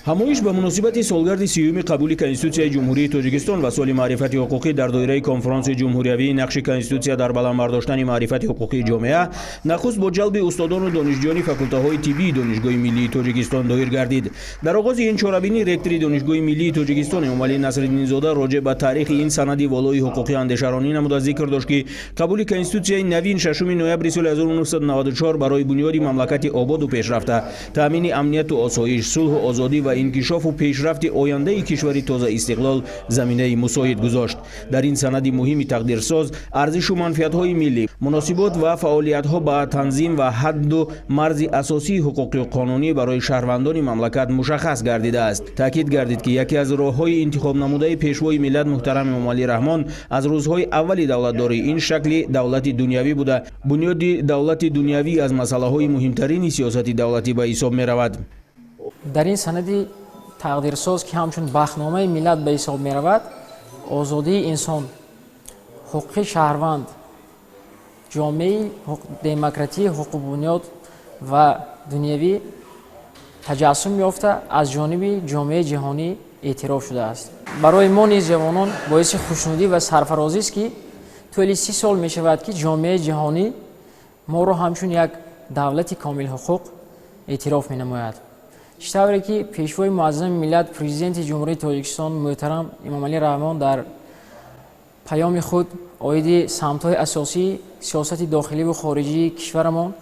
Ҳамоиш ба муносибати солгарди сиюми қабули Конститутсияи Ҷумҳурии Тоҷикистон ва соли маърифати ҳуқуқӣ дар доираи конфронси ҷумҳуриявии нақши Конститутсия дар баланд бардоштани маърифати ҳуқуқии ҷомеа нахуст бо ҷалби устодону донишҷӯёни факултаҳои тиббии Донишгоҳи миллии Тоҷикистон доир гардид. Дар оғози ин чорабинӣ ректори Донишгоҳи миллии Тоҷикистон Эмомалӣ Насриддинзода роҷеъ ба таърихи ин санади волои ҳуқуқӣ андешаронӣ намуда зикр дошт, ки қабули Конститутсияи навин 6 ноябри соли 1994 барои бунёди мамлакати ободу пешрафта, таъмини амнияту осоиш, сулҳу озодӣ ва инкишофу пешрафти ояндаи кишвари тоза истиқлол заминаи мусоид гузошт. Дар ин санади муҳими тақдирсоз арзишу манфиатҳои миллӣ, муносибот ва фаъолиятҳо ба танзим ва ҳадду марзи асосии ҳуқуқию қонунӣ барои шаҳрвандони мамлакат мушаххас гардидааст. Таъкид гардид, ки яке аз роҳҳои интихобнамудаи пешвои миллат муҳтарам Эмомалӣ Раҳмон аз рӯзҳои аввали давлатдорӣ ин шакли давлати дунявӣ буда, бунёди давлати дунявӣ аз масъалаҳои муҳимтарини сиёсати давлатӣ ба ҳисоб меравад. Дар ин санади тақдирсоз, ки ҳамчун бахтномаи миллат ба ҳисоб меравад, озодии инсон, ҳуқуқи шаҳрванд, ҷомеаи демократии ҳуқуқбунёд ва дунявӣ таҷассум ёфта аз ҷониби ҷомеаи ҷаҳонӣ эътироф шудааст. Барои мо низ ҷавонон боиси хушнудӣ ва сарфарозист, ки тӯли 30 сол мешавад, ки ҷомеаи ҷаҳонӣ моро ҳамчун як давлати комилҳуқуқ эътироф менамояд. Чӣ тавре ки пешвои муаззами миллат, президенти Ҷумҳурии Тоҷикистон муҳтарам Эмомалӣ Раҳмон дар паёми худ оиди самтҳои асосии сиёсати дохиливу хориҷии кишварамон,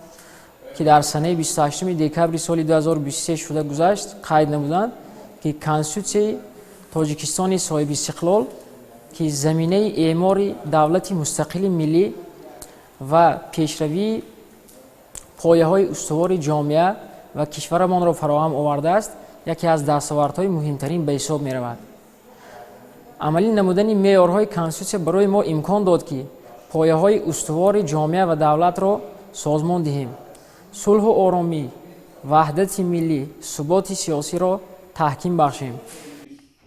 ки дар санаи 28 декабри соли 2023 шуда гузашт, қайд намуданд, ки Конститутсияи Тоҷикистони соҳибистиқлол, ки заминаи эъмори давлати мустақили миллӣ ва пешравии пояҳои устувори ҷомеа ва кишварамонро фароҳам овардааст, яке аз дастовардҳои муҳимтарин ба ҳисоб меравад. Амалӣ намудани меъёрҳои Конститутсия барои мо имкон дод, ки пояҳои устувори ҷомеа ва давлатро созмон диҳем, сулҳу оромӣ, ваҳдати миллӣ, суботи сиёсиро таҳким бахшем.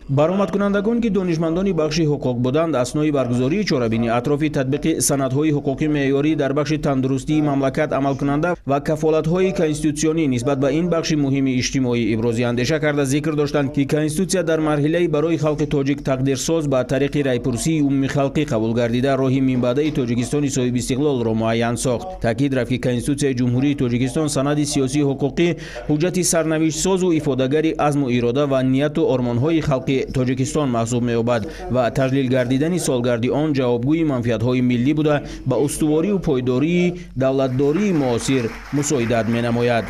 Баромадкунандагон, ки донишмандони бахши ҳуқуқ буданд, аснои баргузории чорабинӣ атрофи татбиқи санадҳои ҳуқуқӣ меъёрӣ дар бахши тандурустии мамлакат амалкунанда ва кафолатҳои конститутсионӣ нисбат ба ин бахши муҳими иҷтимоӣ ибрози андеша карда зикр доштанд, ки Конститутсия дар марҳилаи барои халқи тоҷик тақдирсоз ба тариқи райпурсии умумихалқӣ қабул гардида роҳи минбаъдаи Тоҷикистони соҳибистиқлолро муайян сохт. Таъкид рафт, ки Конститутсияи Ҷумҳурии Тоҷикистон санади сиёсии ҳуқуқӣ, ҳуҷҷати сарнавиштсозу ифодагари азму ирода ва нияту ормонҳои халқи Тоҷикистон маҳсуб меёбад ва таҷлил гардидани солгарди он ҷавобгӯи манфиатҳои миллӣ буда, ба устуворию пойдории давлатдории муосир мусоидат менамояд.